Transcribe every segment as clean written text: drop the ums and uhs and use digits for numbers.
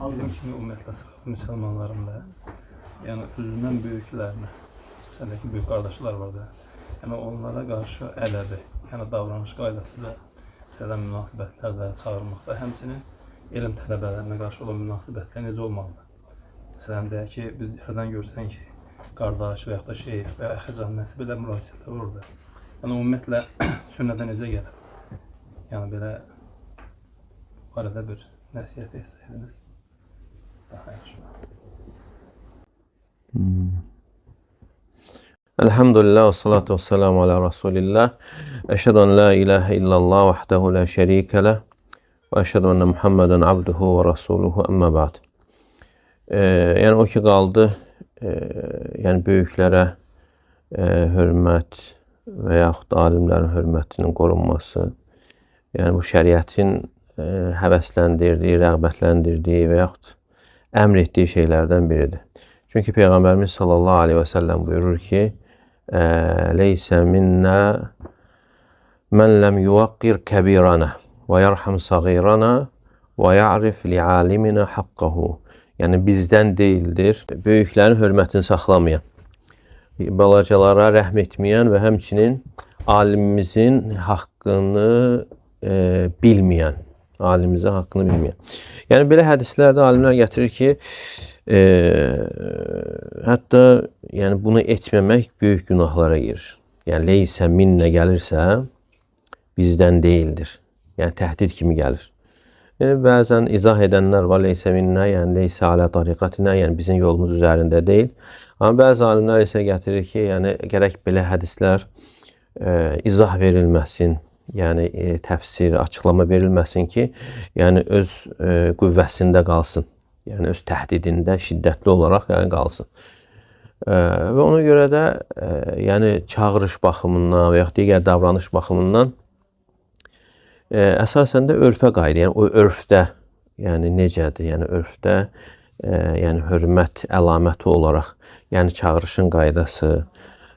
Bizim kimi ümumiyyətlə müsəlmanların da, yəni özündən böyüklərinə, məsələn ki, böyük qardaşlar var da, yəni onlara qarşı ədəbi, yəni davranış qaydası da, məsələn münasibətlərdə, çağırmaqda, həmçinin elm tələbələrinə qarşı olan münasibətlər necə olmalıdır? Məsələn deyək ki, biz hərdən görsən ki, qardaş və yaxud da şeyx və ya əxəcan nəsə belə müraciətlər olur da. Yəni ümumiyyətlə sünnədə necə gəlir? Yəni belə bu barədə bir nəsihət etsəydiniz daha yaxşı olar. Elhamdülillah ve salatu ve selamu ala Resulillah. Eşhedü en la ilahe illallah vahdehu la şerike leh ve eşhedü enne Muhammeden abduhu ve rasuluhu emma ba'd. Yəni o ki qaldı, yəni böyüklərə hörmət və yaxud da alimlərin hörmətinin qorunması, yəni bu şəriətin həvəsləndirdiyi, rəğbətləndirdiyi və yaxud əmr etdiyi şeylərdən biridir. Çünki Peyğəmbərimiz sallallahu aleyhi və səlləm buyurur ki, Leysə minnə mən ləm yuvaqqir kəbirana və yarham sağirana və ya'rif li'aliminə haqqahu. Yəni bizdən deyildir, böyüklərin hörmətini saxlamayan, balacalara rəhm etməyən və həmçinin alimimizin haqqını bilməyən, alimimizin haqqını bilməyən. Yəni belə hədislərdə alimlər gətirir ki, hətta yəni bunu etməmək böyük günahlara girir. Yəni leysə minnə gəlirsə bizdən deyildir. Yəni təhdid kimi gəlir. Bəzən izah edənlər var, leysə minnə, yəni leysə alə tariqatinə, yəni bizim yolumuz üzərində deyil. Amma bəzi alimlər isə gətirir ki, yəni gərək belə hədislər izah verilməsin, yəni təfsir, açıqlama verilməsin ki, yəni öz qüvvəsində qalsın. Yəni öz təhdidində şiddətli olaraq yəni qalsın. Və ona görə də yəni çağırış baxımından və yaxud digər davranış baxımından əsasən də örfə qayıdır. Yəni o örfdə, yəni necədir? Yəni örfdə yəni hörmət əlaməti olaraq, yəni çağırışın qaydası,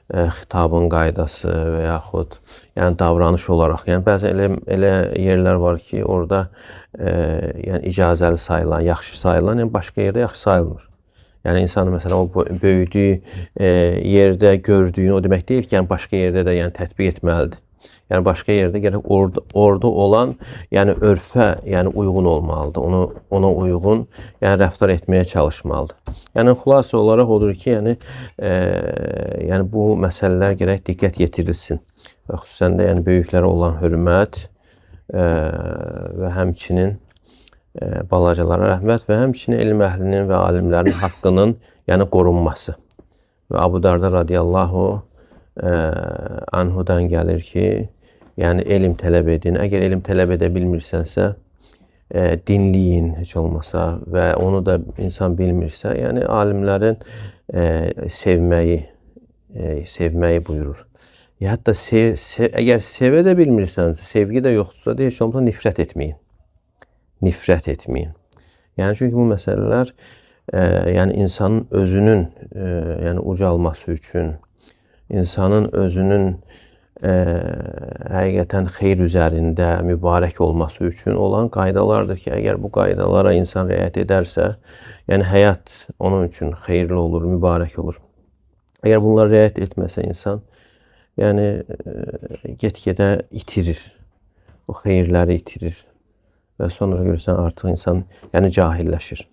xitabın qaydası və yaxud yəni davranış olaraq, yəni bəzən elə yerlər var ki, orada yəni icazəli sayılan, yaxşı sayılan, yəni başqa yerdə yaxşı sayılmır. Yəni insanın məsələn o böyüdüyü yerdə gördüyünü o demək deyil ki, yəni başqa yerdə də yəni tətbiq etməlidir. Yəni başqa yerdə gərək orada olan, yəni örfə, yəni uyğun olmalıdır. Ona uyğun, yəni rəftar etməyə çalışmalıdır. Yəni xülasə olaraq odur ki, yəni bu məsələlər gərək diqqət yetirilsin. Və xüsusən də yəni böyüklərə olan hörmət və həmçinin balacalara rəhmət və həmçinin elm əhlinin və alimlərin haqqının yəni qorunması. Və Abu Darda radiyallahu anhudan gəlir ki, yəni elm tələb edin. Əgər elm tələb edə bilmirsənsə, dinləyin heç olmasa və onu da insan bilmirsə, yəni alimlərin sevməyi buyurur. Hətta əgər sevə də bilmirsənsə, sevgi də yoxdursa, heç olmasa nifrət etməyin. Nifrət etməyin. Yəni çünki bu məsələlər yəni insanın özünün yəni ucalması üçün, insanın özünün həqiqətən xeyir üzərində mübarək olması üçün olan qaydalardır ki, əgər bu qaydalara insan riayət edərsə, yəni həyat onun üçün xeyirli olur, mübarək olur. Əgər bunlara riayət etməsə insan, yəni get-gedə itirir, o xeyirləri itirir və sonra görürsən artıq insan yəni cahilləşir.